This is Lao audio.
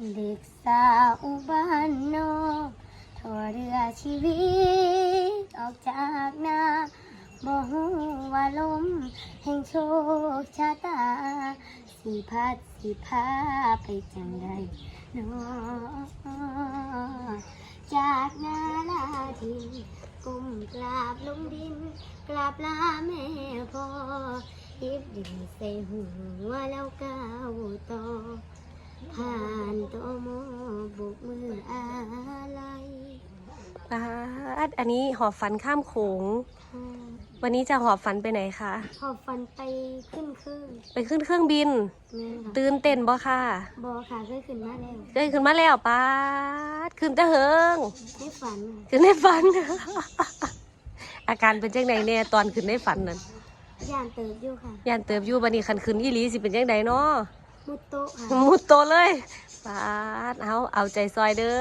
ເດັກສາວບ້ານນອກ ທໍ່ເຮືອຊີວິດອອກຈາກນາ ບໍ່ຮູ້ວ່າລົມແຫ່ງໂຊກຊະຕາ ຊິພັດຊິພາໄປຈັ່ງໃດນໍ ຈາກນາລາຖິ່ນ ກົ້ມກາບລົງດິນ ກາບລາແມ່ພໍ່ ຮິບດິນໃສ່ຫົວແລ້ວກ້າວຕໍ່ ຜ່ານ ຕມ ໂບກມືອາໄລ. ປາດ ອັນນີ້ຫອບຝັນຂ້າມໂຂງ. ວັນນີ້ຈະຫອບຝັນໄປໃຫນຄະ? ຫອບຝັນໄປຂຶ້ນເຄື່ອງ. ໄປຂຶ້ນເຄື່ອງບິນ? ແມ່ນ. ຕື່ນເຕັ້ນບໍ່ຄະ? ບໍ່ຄະ ເຄີຍຂຶ້ນມາແລ້ວ. ເຄີຍຂຶ້ນມາແລ້ວ. ປາດ ຂຶ້ນແຕ່ເຫິງ. ໃນຝັນ. ຂຶ້ນໃນຝັນ. ອາການເປັນຈັ່ງໃດແດ່ຕອນຂຶ້ນໃນຝັນນັ້ນ? ຢ້ານເຕີບຢູ່ຄະ. ຢ້ານເຕີບຢູ່. ບັດນີ້ຄັນຂຶ້ນອີ່ຫຼີຊິເປັນຈັ່ງໃດນໍ? ມຸດໂຕະຄະ. ມຸດໂຕະເລີຍ. ປາດ ເອົາ ເອົາໃຈຊ່ອຍເດີ້.